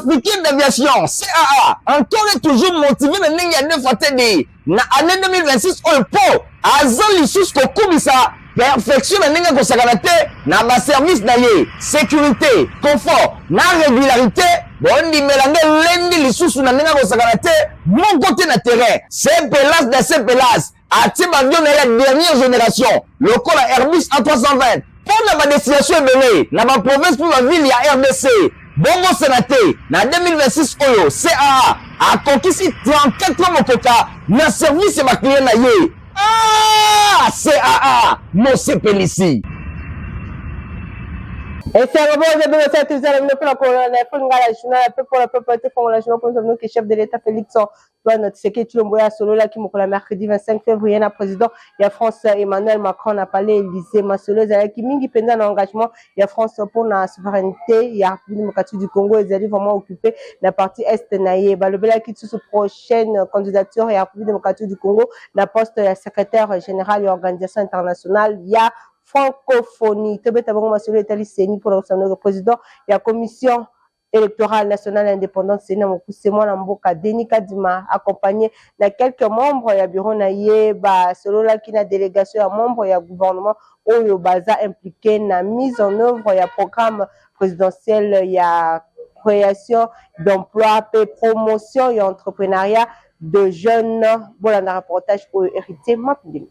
Africaine d'Aviation, CAA, encore et toujours motivé na ndenge ya 2 fois TD na année 2026 oyo mpo aza lisusu kokumisa perfection na ndenge akosakana te na baservice na ye, sécurité, confort na régularité. Bondimela nde elendi lisusu na ndenge akosakana te moko te na terrain. Sepelas da sepelas atie baavion na ye ya dernière génération lokola Airbus A320 mpo na badestination ebele na baprovince mpe bavile ya RDC. Bongosana te, na 2026 oyo CAA akokisi 34 ans mokoka na service ya baclient na ye. Ah, CAA mosepelisi. Esengo bongo bino sa tozala bino mpona kolanda na efo ngala journal ya pepo na pepo te fongola journal mpo bino ke chef de l'État Félix Antoine Tshisekedi Tshilombo oyo asololaki mokolo ya mercredi 25 février na président ya France Emmanuel Macron na palais Élysée. Masolo ezalaki mingi mpenza na engagement ya France mpona souveraineté ya République démocratique du Congo ezali vraiment occupé na partie est na ye. Balobelaki lisusu prochaine candidature ya République démocratique du Congo na poste ya secrétaire général ya Organisation internationale ya francophonie. Tobeta bango masolo etali CENI mpona kosanoka président ya Commission électorale nationale indépendante, CENI na mokuse, mwana mboka Denis Kadima, accompagné na quelques membres ya bureau na ye, basololaki na délégation ya membre ya gouvernement oyo baza impliqué na mise en œuvre ya programme présidentiel ya création d'emploi mpe promotion ya entrepreneuriat de jeunes. Bolanda reportage oyo Héritier Mapindimi.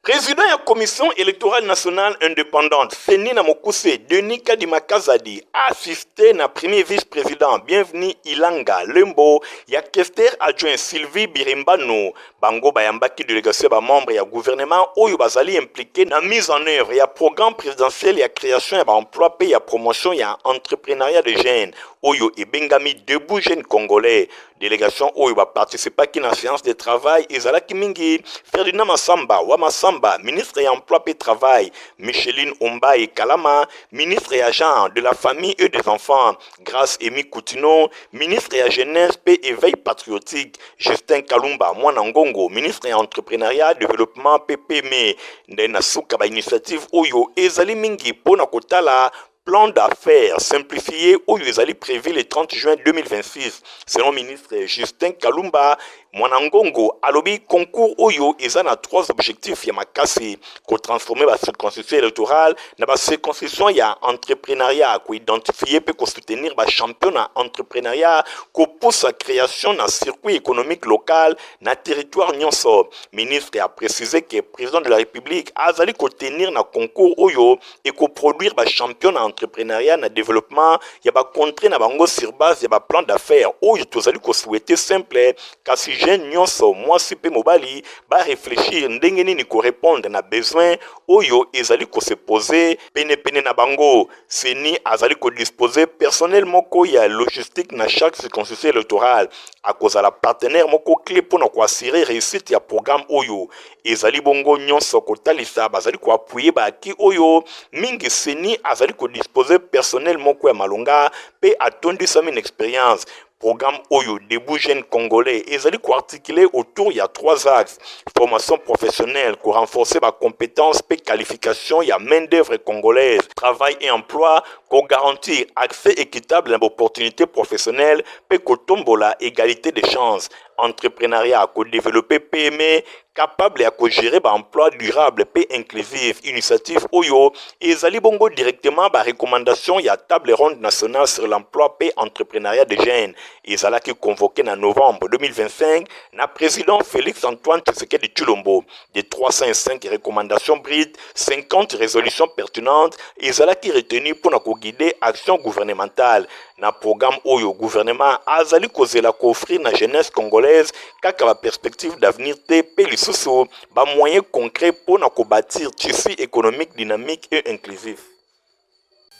Président ya Commission électorale nationale indépendante, CENI na mokuse, Denis Kadima Kazadi, assisté na premier vice-président Bienvenu Ilanga Lembo ya questeur adjoint Sylvie Birimbano. Bango bayambaki délégation ya bamembre ya gouvernement oyo bazali impliqué na mise en œuvre ya programme présidentiel ya création ya baemploi mpe ya promotion ya entrepreneuriat de jeunes oyo ebengami Debout Jeune Congolais. Délégation oyo baparticipaki na séance de travail ezalaki mingi Ferdinand Masamba wa Masamba, ministre ya Emploi mpe Travail, Micheline Ombaye Kalama, ministre ya Genre, de la Famille et des Enfants, Grâce Emi Kutino, ministre ya Jeunesse mpe Éveil patriotique, Justin Kalumba Mwana Ngongo, ministre ya Entrepreneuriat, Développement mpe PME. Nde na suka, bainitiative oyo ezali mingi mpo na kotala plan d'affaires simplifié oyo ezali prévu le 30 juin 2026. Selon ministre Justin Kalumba Mwanangongo, alobi concours oyo eza na trois objectifs ya makasi: kotransformer bacirconscription électorale na bacirconscription ya entrepreneuriat, koidentifier mpe kosoutenir bachampion na entrepreneuriat, kopusa création na circuit économique local na territoire nyonso. Ministre a précisé que président de la République azali kotenir na concours oyo ekoproduire bachampion na entrepreneuriat na développement ya bacontrée na bango sur base ya baplan d'affaires oyo tozali kosouhaiter simple, kasi jeune nyonso, mwasi mpe mobali, baréfléchir ndenge nini korépondre na besoin oyo ezali kose poser penepene na bango. CENI azali kodispose personnel moko ya logistique na chaque circonscription électorale, akozala partenaire moko clé mpona koassurer réussite ya programme oyo. Ezali bongo nyonso kotalisa bazali koappuyer baaki oyo mingi. CENI azali kodispose personnel moko ya malonga mpe atondisami na expérience. Programme oyo Debout Jeune Congolais ezali koarticuler autour ya trois axes: formation professionnelle, korenforcer bacompétence mpe qualification ya main d'œuvre congolaise; travail et emploi, kogarantir accès équitable na baopportunité professionnelle mpe kotombola égalité des chances; entrepreneuriat, kodévelopper PME capable ya kogérer baemploi durable mpe inclusif. Initiative oyo ezali bongo directement barecommandation ya table ronde nationale sur l'emploi mpe entrepreneuriat de jeunes ezalaki convoqué na novembre 2025 na président Félix Antoine Tshisekedi Tshilombo. De 305 recommandations brutes, 50 résolutions pertinentes ezalaki retenues mpona koguider action gouvernementale. Na programme oyo, gouvernement azali kozela koofrir na jeunesse congolaise kaka baperspective d'avenir te, mpe lisusu bamoyen concret mpona kobâtir tissu économique dynamique et inclusif.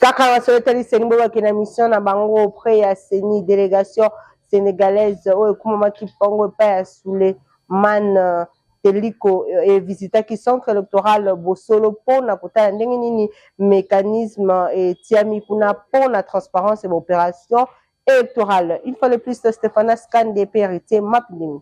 Kaka masolo etali CENI, boyo bakende na mission na bango auprès ya CENI, délégation sénégalaise oyo ekumamaki mpongo epai ya Souleymane Teliko evisitaki centre électoral Bosolo mpona kotala ndenge nini mécanisme etiami kuna mpona transparence ya baopération électorale. Une fois de plus, Stéphana Skande mpe Héritier Mapindimi.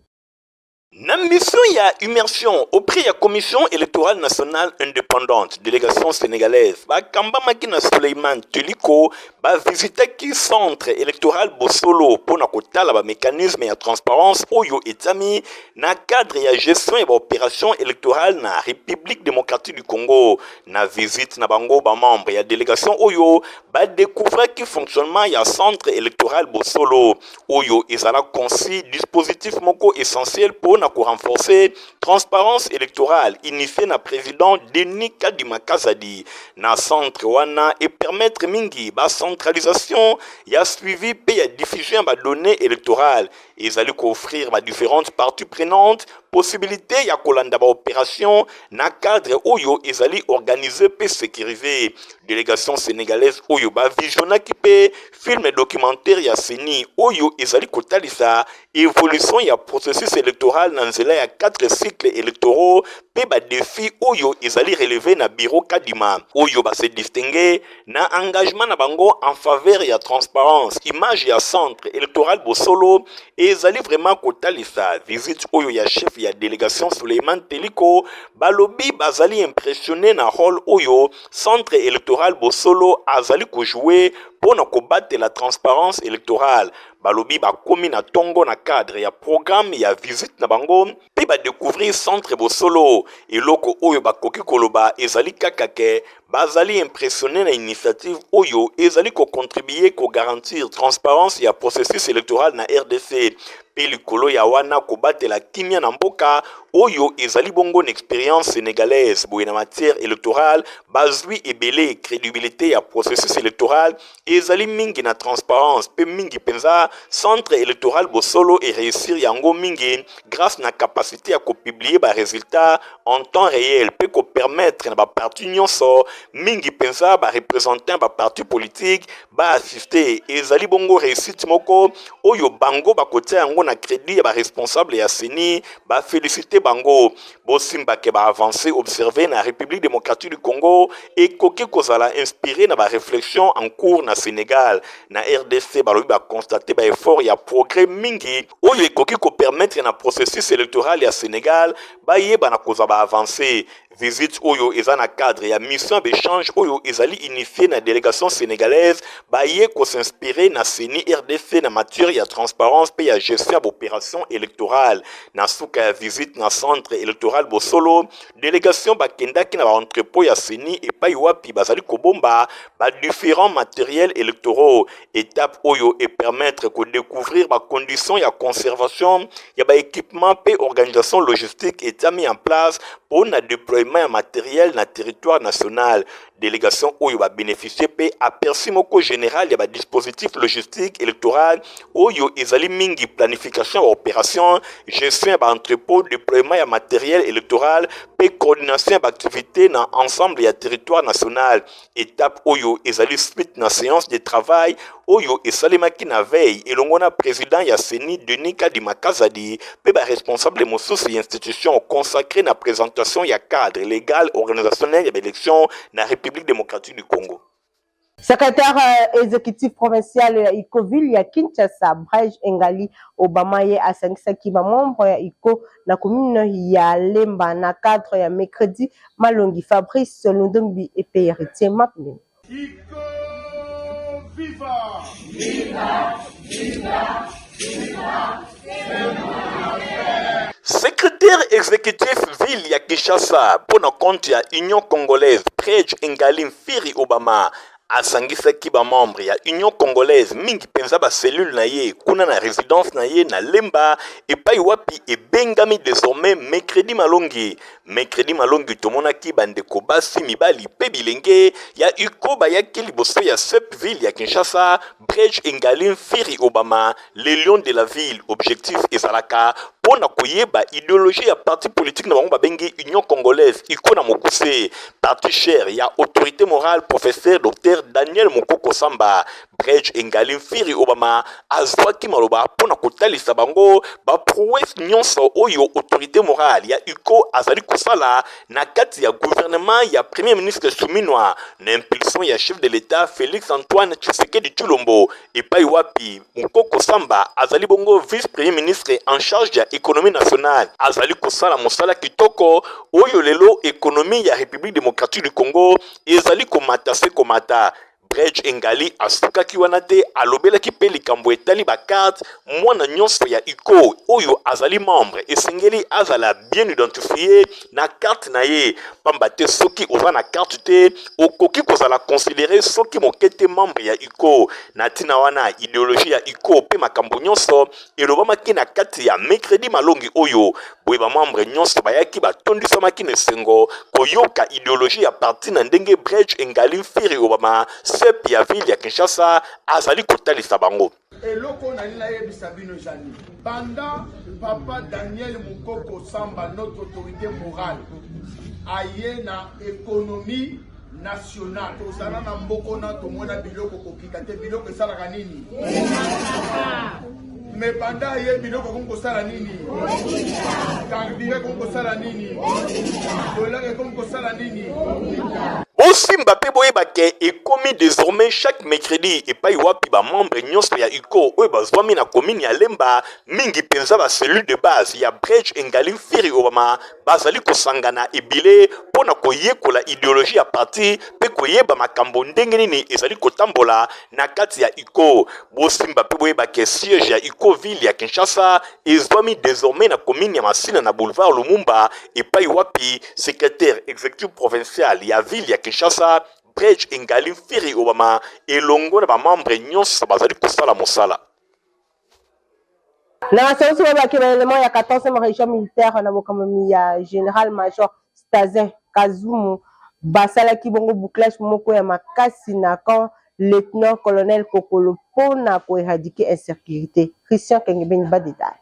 Na mission ya immersion auprès ya Commission electorale nationale independante, delegation senegalaise bakambamaki na Souleymane Teliko ba visitaki centre electoral Bosolo mpo na kotala ba mecanismes ya transparence oyo etiami na cadre ya gestion ya ba operations electorales na Republique democratique du Congo. Na visite na bango, ba membres ya delegation oyo ba decouvraki fonctionnement ya centre electoral Bosolo oyo ezala conçu dispositif moko essentiel mpo na ko renforcer transparence électorale initiée na président Denis Kadima Kazadi na centre wana e permettre mingi ba centralisation ya suivi mpe ya diffusion ya ba données électorales. Ezali ko offrir ba différentes parties prenantes possibilité ya kolanda ba opération na cadre oyo ezali organisé mpe sécurisé. Délégation sénégalaise oyo ba visionnaki mpe film documentaire ya CENI oyo ezali kotalisa évolution ya processus électoral na nzela ya 4 cycles électoraux mpe ba défis oyo ezali relevé na bureau Kadima oyo ba se distinguer na engagement na bango en faveur ya transparence. Image ya centre électoral Bosolo ezali vraiment kotalisa visite oyo ya chef ya délégation Souleymane Teliko. Balobi bazali impressionné na rôle oyo centre électoral Bosolo azali kojouer mpo na kobatela transparence électorale. Balobi bakomi na ntongo na cadre ya programme ya visite na bango mpe badécouvrir centre Bosolo. Eloko oyo bakoki koloba ezali kaka ke bazali impressionné na initiative oyo ezali kocontribuer kogarantir transparence ya processus électoral na RDC mpe likolo ya wana kobatela kimia na mboka oyo ezali bongo na expérience sénégalaise. Boye na matière électorale bazwi ebele crédibilité ya processus électoral ezali mingi na transparence mpe mingi mpenza centre électoral Bosolo eréussir yango mingi grâce na capacité ya kopublier barésultat en temps réel mpe kopermettre na baparti nyonso, mingi mpenza bareprésentant baparti politique, baassiste. Ezali bongo réussite moko oyo bango bakotia yango na crédit ya baresponsable ya CENI, bafélicité bango. Bosimbake baavancé observé na République démocratique du Congo ekoki kozala inspiré na baréflexion en cours na Sénégal. Na RDC, balobi baconstater baeffort ya progrès mingi oyo ekoki kopermettre na processus électoral ya Sénégal bayeba na kozwa baavancé. Visite oyo eza na cadre ya mission d'échange oyo ezali initié na délégation sénégalaise baye kosinspire na CENI RDC na matière ya transparence mpe ya gestion ya baopération électorale. Na suka ya visite na centre électoral Bosolo, délégation bakendaki na baentrepôt ya CENI epai wapi bazali kobomba badifférents matériels électoraux. Étape oyo epermettre kodécouvrir bacondition ya conservation ya baéquipement mpe organisation logistique etiami en place mpo na déploiement ya matériel na territoire national. Délégation oyo babénéficie mpe aperçu moko général ya badispositif logistique électoral oyo ezali mingi planification ya baopération, gestion ya baentrepôt, déploiement ya matériel électoral mpe coordination ya baactivité na ensemble ya territoire national. Étape oyo ezali suite na séance de travail oyo esalemaki na veille elongo na président ya CENI Denis Kadima Kazadi mpe baresponsable mosusu ya institution consacré na présentation ya cadre légal organisationnel ya baélection na République démocratique du Congo. Secrétaire exécutif provincial ya UCO ville ya Kinshasa, Brege Engali Obama, ye asangisaki bamembre ya UCO na commune ya Lemba na cadre ya Mercredi Malongi. Fabrice Lundombi epe Héritier Mapndeni. Viva! Viva! Viva! Viva! Secrétaire exécutif ville ya Kinshasa mpo na compte ya Union congolaise, Prege Engali Mfiri Obama, asangisaki bamembre ya Union congolaise, mingi mpenza bacellule na ye kuna na résidence na ye na Lemba epai wapi ebengami désormais Mercredi Malongi. Mercredi Malongi, tomonaki bandeko basi, mibali mpe bilenge ya UCO bayaki liboso ya sep ville ya Kinshasa, Brege Engali Mfiri Obama, le lion de la ville. Objectif ezalaka mpo na koyeba idéologie ya parti politique na bango babengi Union congolaise, UCO na mokuse, parti cher ya autorité morale professeur docteur Daniel Mokoko Samba. Bredge Engali Mfiri Obama azwaki maloba mpo na kotalisa bango ba prouesses nyonso oyo autorite morale ya UCO azali kosala na kati ya gouvernement ya Premier ministre Suminwa na impulsion ya chef de l'Etat Felix Antoine Tshisekedi Tshilombo epai wapi Mukoko Samba azali bongo vice-premier ministre en charge ya economie nationale azali kosala mosala kitoko oyo lelo economie ya Republique democratique du Congo ezali komata se komata. Bredge Engali asukaki wana te, alobelaki mpe likambo etali ba carte. Mwana nyonso ya UCO oyo azali membre esengeli azala bien identifie na carte na ye, pamba te soki oza na carte te okoki kozala considere soki moke te membre ya UCO. Na ntina wana ideologie ya UCO mpe makambo nyonso elobamaki na kati ya mercredi malongi oyo. Boye ba membres nyonso bayaki batondisamaki na esengo koyoka ideologie ya parti na ndenge Bredge Engali Mfiri Obama, sep ya ville ya Kinshasa, azali kotalisa bango. Eloko oyo nalingi nayebisa bino eza nini? Banda papa Daniel Mukoko Samba, notre autorité morale, aye na economie nationale, tozala na mboko na tomona biloko kokita te. Biloko esalaka nini? Me banda aye, biloko ekomi kosala nini? Carburant ekomi kosala nini? Dollar ekomi kosala nini? Bosimba mpe boyeba ke ekomi desormais chaque mercredi epai wapi ba membres nyonso ya UCO oyo bazwami na commune ya Lemba, mingi mpenza ba cellules de base ya Bredge Engali Mfiri Obama, bazali kosangana ebele mpo na koyekola ideologie ya parti mpe koyeba makambo ndenge nini ezali kotambola na kati ya UCO. Bosimba mpe boyeba ke siège ya UCO ville ya Kinshasa ezwami desormais na commune ya Masina na boulevard Lumumba, epai wapi secretaire executif provincial ya ville ya Kinshasa Bredge Engali Mfiri Obama elongo na ba membres nyonso bazali kosala mosala. Na masolo babaki ba élément ya 14e région militaire na bokamami ya général major Stazin Kazumu basalaki bongo bouclage moko ya makasi na camp lieutenant colonel Kokolo mpo na ko éradiquer insécurité. Christian Kengebeni ba détail.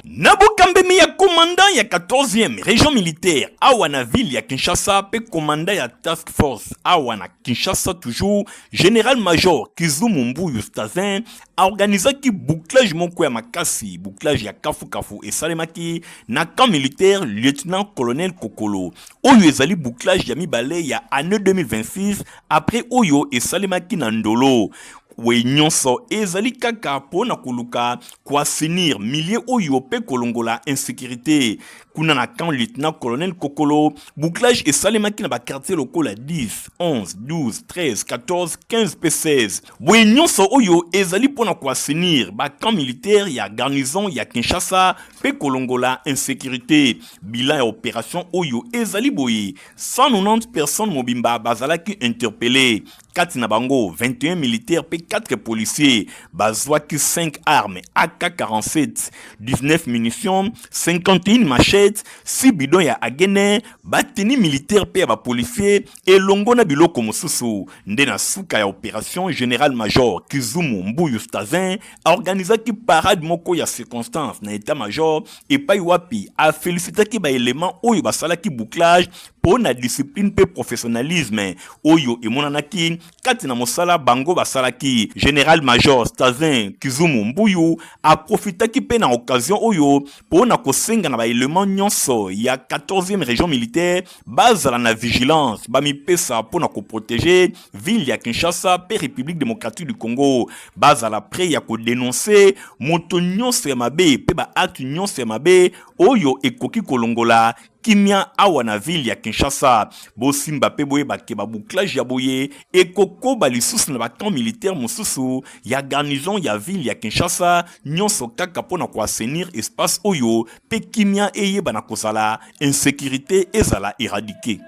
Na bokambemi ya commandant ya 14e région militaire awa na ville ya Kinshasa pe commandant ya task force awa na Kinshasa toujours, général major Kizumu Mbuyu Stazin aorganizaki bouclage moko ya makasi. Bouclage ya kafukafu esalemaki na camp militaire lieutenant colonel Kokolo. Oyo ezali bouclage ya mibale ya annee 2026 après oyo esalemaki na Ndolo. We nyonso ezali kaka mpo na koluka koassainir milieu oyo mpe kolongola insécurité kuna na camp lieutenant colonel Kokolo. Bouclage esalemaki na bakartier lokola 10, 11, 12, 13, 14, 15 mpe 16. Boye nyonso oyo ezali mpo na koassainir ba camp militaire ya garnison ya Kinshasa mpe kolongola insécurité. Bilan ya opération oyo ezali boye: 190 personnes mobimba bazalaki interpellé, kati na bango 21 militaires mpe 4 policiers. Bazwaki 5 armes AK-47, 19 munitions, 51 machettes, 6 bidons ya agene, bateni militaire mpe ya bapolicier elongo na biloko mosusu. Nde na suka ya opération, général major Kizumu Mbuyu Stazin aorganizaki parade moko ya circonstance na état major, epai wapi afélicitaki baélément oyo basalaki bouclage mpo na discipline mpe professionnalisme oyo emonanaki kati na mosala bango basalaki. Général major Stazin Kizumu Mbuyu aprofitaki mpe na occasion oyo mpo na kosenga na baélément nyonso ya 14e région militaire bazala na vigilance, bamipesa mpo na koprotéger ville ya Kinshasa mpe République démocratique du Congo, bazala prêt ya kodénoncer moto nyonso ya mabe mpe baacte nyonso ya mabe oyo ekoki kolongola kimia awa na ville ya Kinshasa. Bosimba mpe boyeba ke babouclage ya boye ekokoba lisusu na bacamp militaire mosusu ya garnison ya ville ya Kinshasa, nyonso kaka mpo na koassainir espace oyo mpe kimia eyeba na kozala, insécurité ezala éradiqué.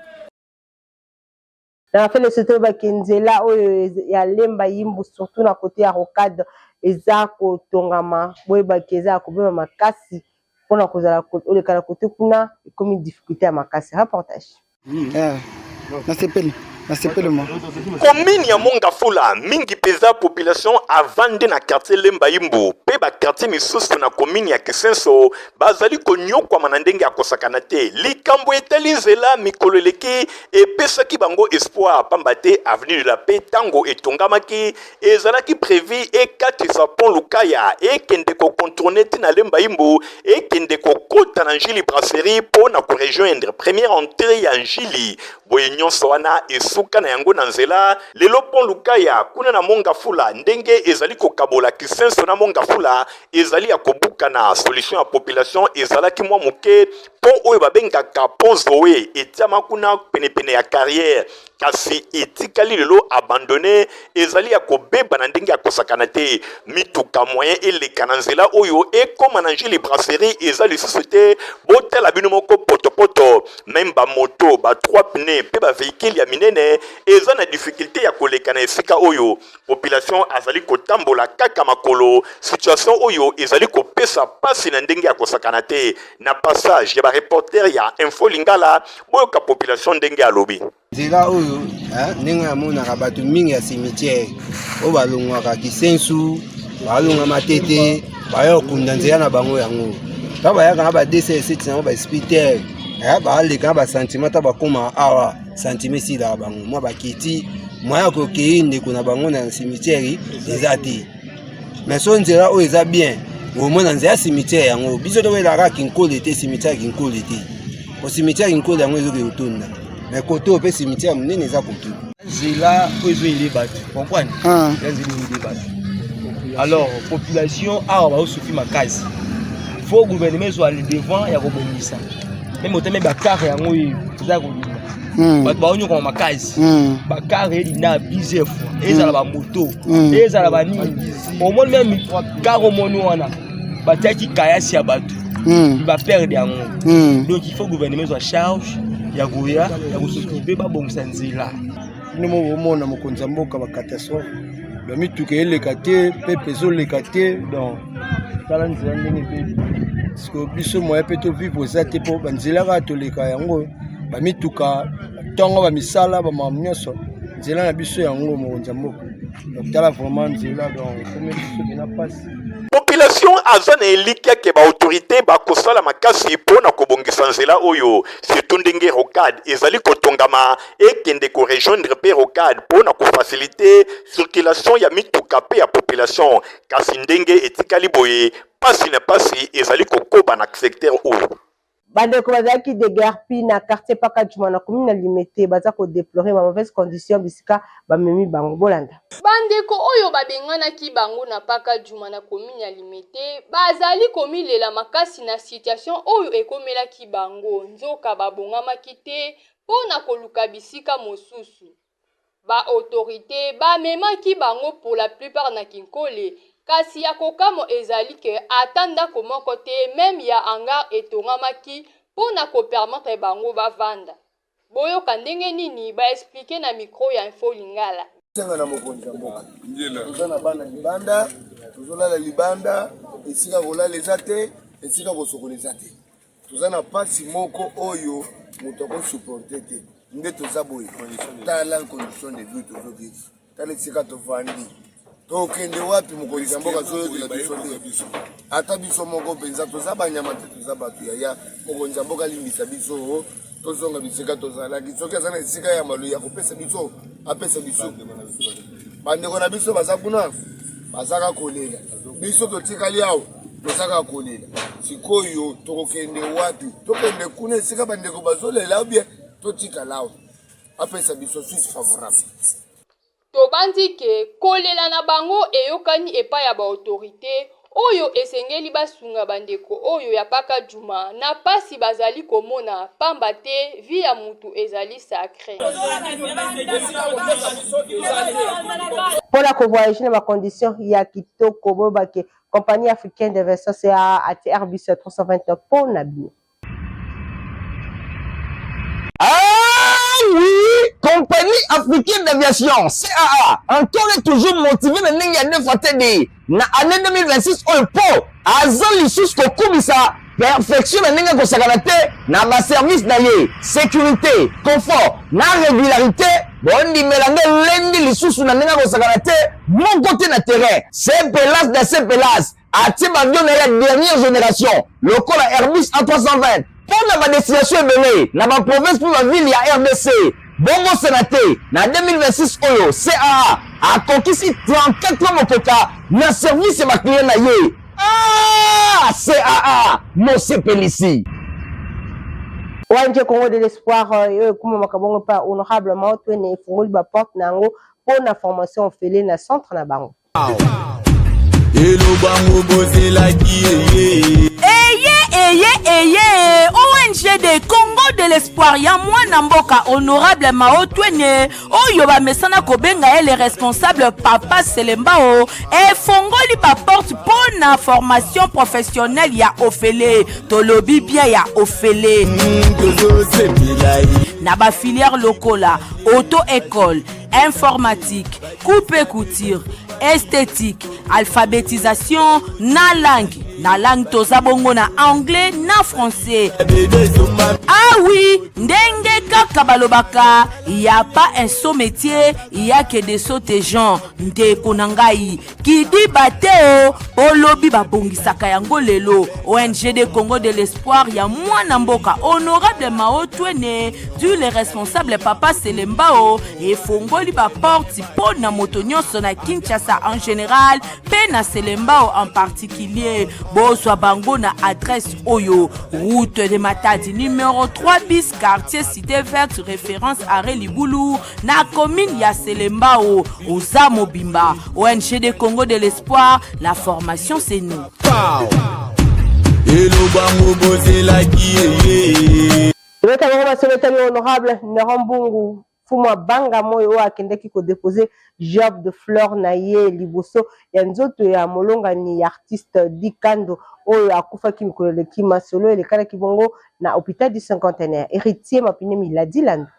Na fele soto baki nzela oyo ya Lemba Yimbu, surtout na côté ya rocade, eza kotongama. Boyebaki eza ya kobeba makasi mpona kozala oleka na côté kuna ekomi difficulté ya makasi. Reportage. Nasepeli. Nasepeli mo. Commune ya Mongafula, mingi mpenza population avandi na quartier Lemba Imbu mpe ba quartier misusu na commune ya Kisenso bazali konyokwama na ndenge ya kosakana te. Likambo etali nzela mikolo eleki epesaki bango espoir pamba te avenue de la paix tango etongamaki ezalaki prevu ekatisa pont Lukaya ekende ko contourner ti na Lemba Imbu ekende kokota na Njili Brasserie mpo na ko rejoindre première entrée ya Njili. Boye nyonso wana esuka na yango na nzela lelo pont Lukaya kuna na Mont-Ngafula ndenge ezali kokabola Kisenso na Mont-Ngafula ezali ya kobukana. Solution ya population ezalaki mwa moke, pont oyo babengaka pont Zoe etiama kuna penepene ya carrière kasi etikali lelo abandonne, ezali ya kobeba na ndenge ya kosakana te. Mituka moyen eleka na nzela oyo ekoma na Njili Brasserie eza lisusu te. Botala bino moko potopoto, meme ba moto ba trois pneus mpe ba véhicule ya minene eza na difficulté ya koleka na esika oyo. Population azali kotambola kaka makolo, situation oyo ezali kopesa pasi na ndenge ya kosakana te. Na passage ya ba reporter ya Info Lingala, boyoka population ndenge alobi. Nzela oyo ndenge namonaka bato mingi ya cimetière oyo balongwaka Kisensu, balongwa Matete, baya kokunda nzela na bango yango. Ntango bayaka na ba DCS na bango ba esprit baleka na ba sentiment ta bakoma awa sentiment esilaka bango mwa bakiti moyen ya kokei ndeko na bango na cimetière eza te. Mais so nzela oyo eza bien, omona nzela ya cimetière yango biso toyelaka Kinkole te, cimetière ya Kinkole te, po cimetière Kinkole yango ezoki kotonda, mais kote oyo mpe cimetière monene eza kote. Nzela oyo ezoyele bato comprendre, ya nzela ezoyele bato, alors population awa bazosufri makasi. Faut gouvernement ezwa le devant ya kobongisa meme oteme bakare yango oyo eza ya kodinda, bato baonyokama makasi, bakare edinda plusieurs fois, ezala bamoto, ezala banini. Omoni meme kare omoni wana batiaki kayasi ya bato, baperde yango. Donc il faut gouvernement ezwa charge ya koya ya kosokipe babongisa nzela. Bino moko bomona, mokonzi ya mboka, bacatastrophe, bamituka eleka te, pepe ezoleka te. Donc tala nzela ndenge ebebi. Parce biso moyen mpe tovivre eza te, mpo banzela kaka toleka yango, bamituka ntongo, bamisala, bamakambo nyonso, nzela na biso yango. Mokonzi ya mboka, donc tala vraiment nzela, donc ekomi biso mpenza mpasi. Population aza na elikya ke ba autorites bakosala makasi mpo na kobongisa nzela oyo, surtout ndenge rocade ezali kotongama ekende ko rejoindre mpe rocade mpo na ko faciliter circulation ya mituka mpe ya population. Kasi ndenge etikali boye, pasi na pasi ezali kokoba na secteur oyo. Bandeko bazalaki deguerpi na quartier Pakadjuma na commune ya Limete baza ko deplorer ba mauvaise condition bisika bamemi bango. Bolanda. Bandeko oyo babenganaki bango na Pakadjuma na commune ya Limete bazali komilela makasi na situation oyo ekomelaki bango nzoka babongamaki te mpo na koluka bisika mosusu. Ba autorites bamemaki bango pour la plupart na Kinkole, kasi ya kokamwa ezali que ata ndako moko te meme ya hangar etongamaki mpo na ko permettre bango bavanda. Boyoka ndenge nini ba expliquer na micro ya Info Lingala. Senga na mokonzi ya mboka, toza na bana libanda, tozolala libanda, esika kolala eza te, esika kosokola eza te. Toza na mpasi moko oyo moto akosupporte te. Nde toza boye, tala condition de vie tozovivre, tala esika tovandi, tokende wapi? Mokonzi ya mboka azoyokela biso te, ata biso moko mpenza toza banyama te, toza bato. Yaya, mokonzi ya mboka alimbisa biso, tozonga bisika tozalaki. Soki aza na esika ya malo ya kopesa biso, apesa biso. Bandeko na biso baza kuna, bazaka kolela, biso totikali awa, tozaka kolela. Sikoyo tokokende wapi? Tokende kuna esika bandeko bazolela, obie totikala awa? Apesa biso suite favorable. Tobanzi ke kolela na bango eyokani epai ya ba autorites oyo esengeli basunga bandeko oyo ya Pakadjuma na pasi bazali komona pamba te vie ya mutu ezali sacre. Mpo na kovoyage na bacondition ya kitoko, boyeba ke Compagnie africaine d'investissement CAA atie Airbus 320 mpo na bino. Ah oui, Compagnie africaine d'aviation CAA encore et toujours motivé na ndenge ya deux fois TD na année 2026 oyo mpo aza lisusu kokumisa perfection na ndenge akosakana te na baservice na ye, sécurité, confort na régularité. Bondimela nde elendi lisusu na ndenge akosakana te moko te na terrain. Sepelas da Sepelas atie bavio na ye ya dernière génération lokola Airbus A320 mpo na badestination ebele na baprovince mpe bavile ya RDC. Bobosana te na 2026 oyo CAA akokisi 34 ans mokoka na service ya baclient na ye. Ah, CAA mosepelisi. ONG Congo de l'espoir euh, oyo ekumamaka bongo mpa honorable Maotwene efungoli baporte na yango mpo na formation ofele na centre na bango. Elobango bozelaki eye. Eye eye eye ONG de Congo de l'espoir ya mwana mboka honorable Mao Twene oyo bamesana kobenga ye le responsable papa Selembao efongoli ba porte mpo na formation professionnelle ya ofele tolobi bien ya ofele na ba filière lokola auto école informatique coupe et couture esthétique alphabétisation na langue na langue toza bongo na anglais na français ah oui ndenge kaka balobaka ya pas un sot métier ya que de sote gens ndeko na ngai kidiba te o olobi babongisaka yango lelo ong de congo de l'espoir ya mwana mboka honorable mao twene du le responsable papa selembao efongoli baporte mpo na moto nyonso na kinshasa en général mpe na selembao en particulier bozwa bango na adresse oyo route de matadi numéro 3 bis quartier cité verte référence arrêt libulu na commune ya Selembao oza mobimba ONG de Congo de l'espoir la formation c'est nous elobango bozelaki eye Tobeta bango masolo etali honorable Neron Mbungu Fumwa Banga Moyo oyo akendaki kodepose gerbe de fleur na ye liboso ya nzoto ya molongani ya artiste Dikando oyo akufaki mikolo eleki. Masolo elekanaki bongo na hopital du Cinquantenaire. Heritier Mapine Miladi Landu.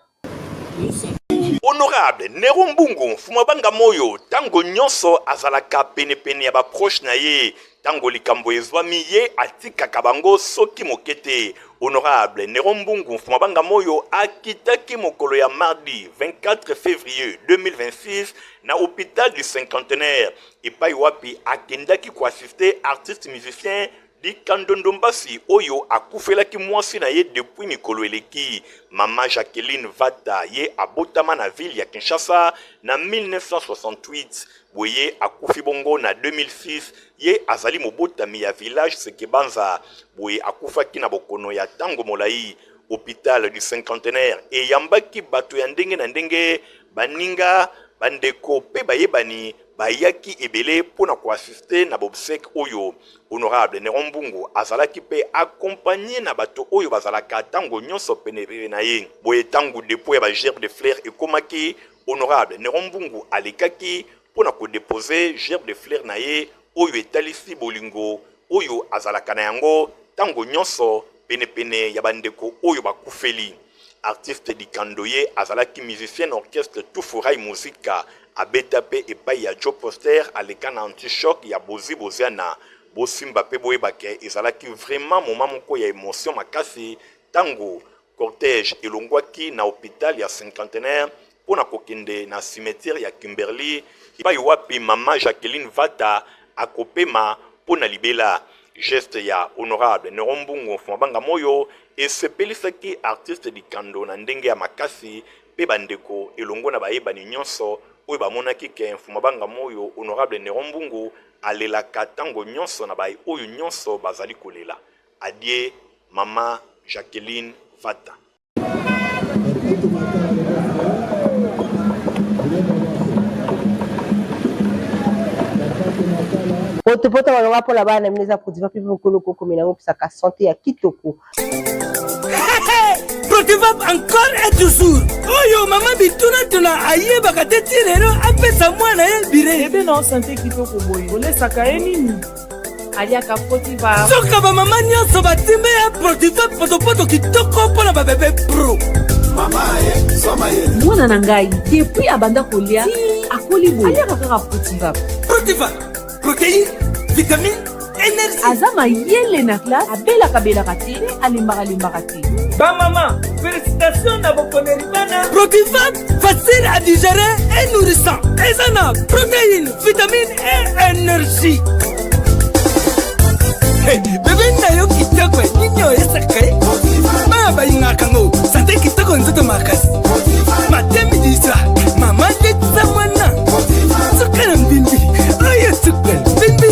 Honorable Nero Mbungu Mfuma Banga Moyo tango nyonso azalaka penepene ya ba proches na ye. Tango likambo ezwami ye atikaka bango soki moke te. Honorable Nero Mbungu Mfuma Banga Moyo akitaki mokolo ya mardi 24 fevrier 2026 na hopital du Cinquantenaire epai wapi akendaki ko assister artiste musicien Dikando Ndombasi oyo akufelaki mwasi na ye depuis mikolo eleki. Mama Jacqueline Vata ye abotama na ville ya Kinshasa na 1968, boye akufi bongo na 2006. Ye azali mobotami ya village Sekebanza, boye akufaki na bokono ya tango molayi. Hopital du Cinquantenaire eyambaki bato ya ndenge na ndenge, baninga, bandeko pe bayebani bayaki ebele mpo na ko assister na bobsèques oyo. Honorable Neron Mbungu azalaki mpe accompagner na bato oyo bazalaka tango nionso pene pene na ye. Boye tango depot ya ba gerbes de fleurs ekomaki, Honorable Neron Mbungu alekaki mpo na ko deposer gerbe de fleurs na ye oyo etalisi bolingo oyo azalaka na yango tango nionso pene pene ya ba ndeko oyo bakufeli. Artiste Dikando ye azalaki musicien na orchestre Tufu Ray Musica, abeta pe epayi ya Joe Poster, aleka na Anti Choc ya Bozi Boziana. Bosimba pe boyeba ke ezalaki vraiment moment moko ya emotion makasi tango cortège elongwaki na hopital ya Cinquantenaire mpo na kokende na cimetière ya Kimberley epayi wapi mama Jacqueline Vata akopema mpo na libela. Geste ya honorable Neron Mbungu Mfumabanga Moyo esepelisaki artiste Dikando na ndenge ya makasi mpe ba ndeko elongo na bayebani nyonso oyo bamonaki ke Mfumabanga Moyo honorable Neron Mbungu alelaka tango nyonso na baye oyo nyonso bazali kolela. Adieu mama Jacqueline Vata. Potopoto malonga mpo na bana na bino eza produit mpe mokolo kokomela yango opesaka sante ya kitoko. Protivap encore et toujours oyo mama bitunatuna ayebaka te ti lelo apesa mwana ye bire ebe na sante kitoko boye olesaka ye nini aliaka protiva soka bamama nyonso batimbe ya protiva potopoto kitoko mpo na babebe pro mwana na ngai depuis abanda kolia akoli boye aliaka kaka protiva protiva protéine vitamine. Energie. Aza mayele na classe, abelaka belaka te, pe alembaka lembaka te. Ba mama, félicitations na boponeli bana. Protivat, facile à digérer et nourrissant. Eza na protéines, vitamines et énergie. Hey, bebe na yo kitoko nini oyesaka ye bana balingaka ngo sante kitoko nzoto makasi matemidisa mama letisa mwana suka na mbimbi oyo suka mbimbi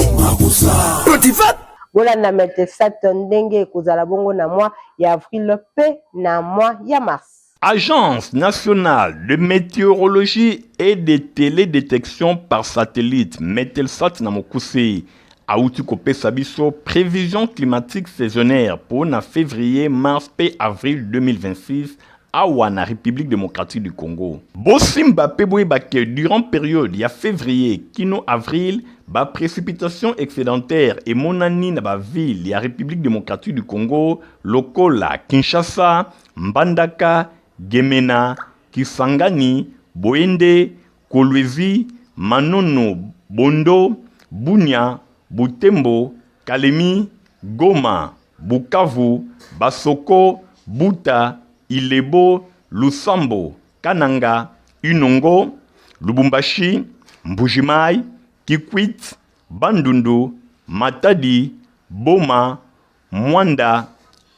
Protivat Bolanda Metelsat ndenge ekozala bongo na mois ya avril mpe na mois ya mars. Agence nationale de météorologie et de télédétection par satellite Metelsat na mokuse awuti kopesa biso prévision climatique saisonnière mpo na février, mars mpe avril 2026 awa na République démocratique du Congo. Bosimba mpe boyeba ke durant periode ya février kino avril, ba précipitations excédentaires emonani na ba villes ya République démocratique du Congo lokola Kinshasa, Mbandaka, Gemena, Kisangani, Boende, Kolwezi, Manono, Bondo, Bunia, Butembo, Kalemi, Goma, Bukavu, Basoko, Buta, Ilebo, Lusambo, Kananga, Inongo, Lubumbashi, Mbujimayi, Kikwit, Bandundu, Matadi, Boma, Muanda,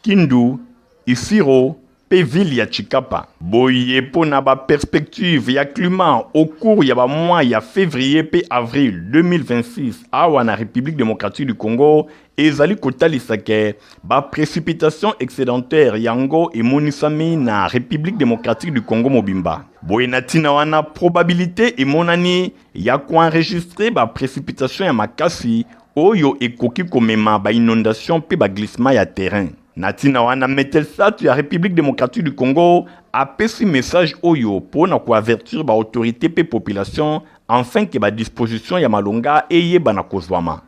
Kindu, Isiro mpe ville ya Tshikapa. Boye mpo na ba perspectives ya climat au cours ya ba mois ya fevrier mpe avril 2026 awa na Republique democratique du Congo ezali kotalisa ke ba precipitations excedentaires yango emonisami na Republique democratique du Congo mobimba. Boye na ntina wana probabilite emonani ya ko enregistrer ba precipitations ya makasi oyo ekoki komema ba inondations mpe ba glissements ya terrain. Na ntina wana, Metelsat ya Republique democratique du Congo apesi message oyo mpo na ko avertir ba autorites mpe population enfin que ba dispositions ya malonga eyebana kozwama.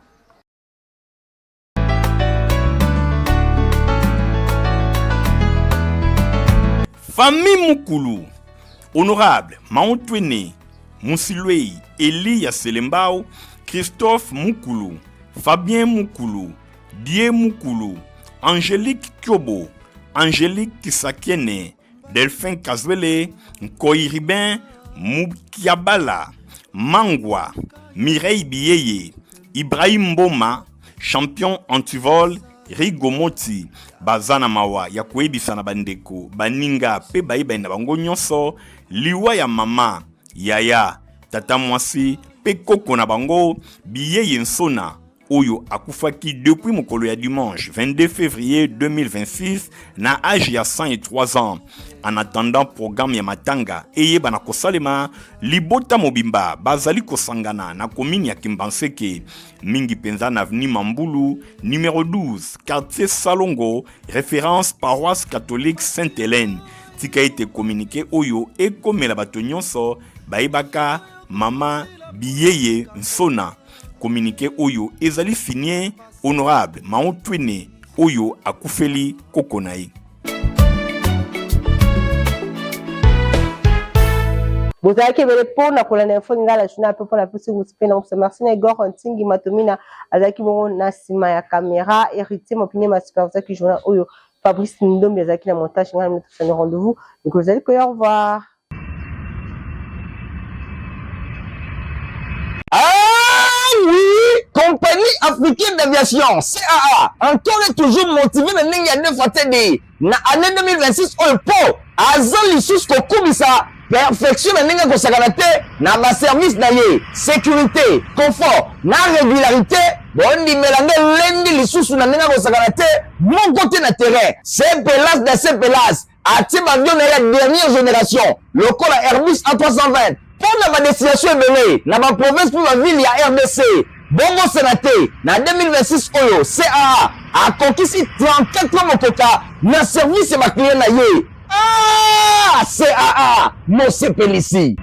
Famille Mukulu, Honorable Mautwene, Musilwei, Eli ya Selembao, Christophe Mukulu, Fabien Mukulu, Die Mukulu, Angélique Kyobo, Angélique Kisakiene, Delphin Kazwele, Nkoyi Ribin, Mukiabala, Mangwa, Mireille Biyeye, Ibrahim Mboma, champion antivol, Rigo Moti, baza na mawa ya koyebisa na bandeko, baninga pe bayebani na bango nyonso liwa ya mama, yaya, tata mwasi pe koko na bango Biyeye Nsona oyo akufaki depuis mokolo ya dimanche 22 février 2026 na age ya 103 ans. En attendant programme ya matanga eyebana kosalema, libota mobimba bazali kosangana na commune ya Kimbanseke, mingi mpenza na avenue Mambulu numero 12 quartier Salongo, référence paroisse catholique Sainte-Hélène. Tika ete communiqué oyo ekomela bato nyonso bayebaka mama Biyeye Nsona. Communiqué oyo ezali signé honorable Mautwene oyo akufeli koko na ye. Bozalaki ebele mpo na kolanda info lingala journal mpe mpo na biso ngusi mpe na ngusa. Merci na Igor Ntingi Matomina azalaki bongo na nsima ya kamera, Héritier Mopine ma supervisaki journal oyo, Fabrice Ndombi azalaki na montage. Ngai na bino tosani rendez-vous mikolo ezali koya. Au revoir. Ah oui, compagnie africaine d'aviation CAA encore et toujours motivé na ndenge ya deux fois TD na année 2026 oyo po aza lisusu kokumisa perfection na ndenge kosakana te na ba service na ye sécurité confort na régularité bondimela nde lendi lisusu na ndenge kosakana te moko te na terrain sepelas da sepelas Atie ba avions na ye ya dernière generation lokola Airbus A320 mpo na ba destinations ebele na ba provinces mpe ba villes ya rdc. Bobosana te, na 2026 oyo, CAA akokisi 34 ans mokoka na service ya ba clients na ye. Ah! CAA, mosepelisi!